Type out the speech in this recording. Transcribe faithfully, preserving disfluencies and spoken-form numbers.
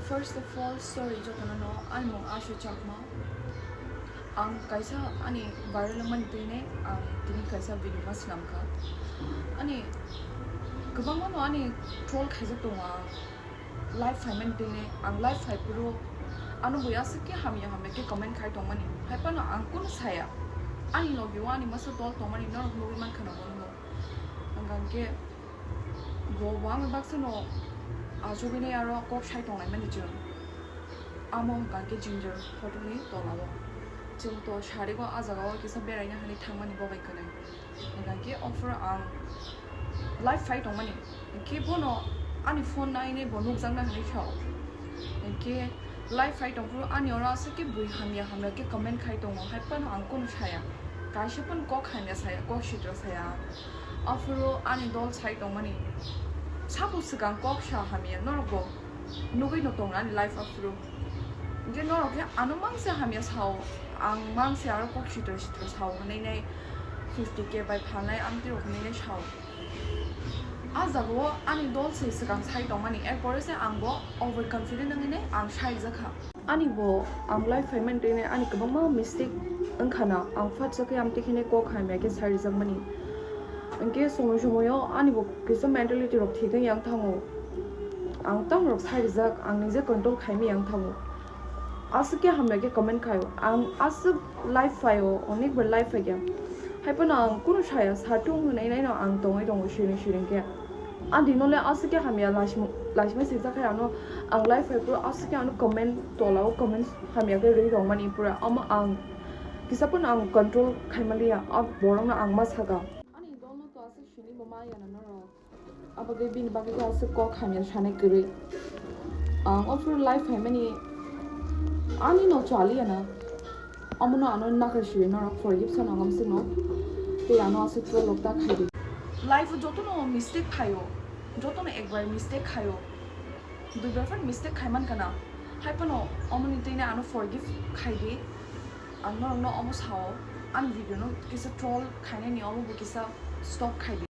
First of all, sorry jotono no, ani mung Ashu Chakma. Ang kaisa ani viral wngmani twini ang tini kaisa video ma swnam kha. Ani kwbangma no ani troll khaijak tongo ang. Live phaimani twini ang live phai phuru ano bo aswk khe hamya hamya khe comment khai tongmani. Hai phano ang kunu saya. Ani logi o ani masa dol tongmani norok nugwi mankha no bono. Hwnkha khe bo, bo ang baksa no achugwi nai aro kok sai tonglaimani chwng. Amo hwnkha khe Ginger hotel ni tola o. Chwng to sari o a jaga o kisa beraina hinwi thangmani bo bai kwrwi. Hwnkha khe offer ang live phai tongmani. Hwnkhe bono ani phone nai nai bo nukjakna hinwi sao. Hwnkhe live phai tongphuru ani oro aswk khe bui hamya hamya khe comment khai tongo. Hai phano ang kunu saya. Kaisa phano kok hamya saya, kok sitra saya. Aphuru ani dol sai tongmani. Sabo swkang kok sa hamya norok bo nugwi no tongo ani live aphuru. Hwnkhe norok khe ano mangse hamya sao. Ang mangse aro kok sitra sitra sao hinwi nai fifty K bai phalnai amtwi rok hinwi nai sao. A jaga o ani dol se swkang sai tongmani, er pore se ang bo over confident wngwi nai ang sai jakha. Ani bo ang live phaimani twini ani kwbangma mistake wngkha na, ang phatsa khe amtwi kheno kok hamya khe sai rijakmani. Hwnkhe somoi somoi o ani bo kisa mentality rok thik wng yang thango. Ang tamo rok sai rijak, ang nije control khaimani yang thango. Aswk khe hamya khe comment khaio. Ang aswk live phaio, onek bar live phaikha. Hai phano ang kunu saya, satung hwnwi naino ang tongwi tongo siring siring khe. Ani no le aswk khe hamya laisima, laisima swijak hai ano ang live phai phuru aswk khe ano comment tola o comment hamya khe rwi rwmani pura. Omo ang kisa phano ang control khaimaliya, a borok no ang ma saka. Ani dol no to aswk sini bo ma ya na norok. Abagwi bini bagwi khe aswk kok hamya sanai kwrwi. Ang offer life phaimani ani no chaliya na. Omono ano nakar siri norok forgive sana ngam sino. Tei ano aswk troll rok ta khaidi. Life o jotono mistake phaio. Jotono ekbar mistake khaio. Dui bar phano mistake khaiman kana. Hai phano omoni twi ano forgive khaidi. Ang norokno omo sao. Ani video no kisa troll khainani omo bo kisa stop khaidi.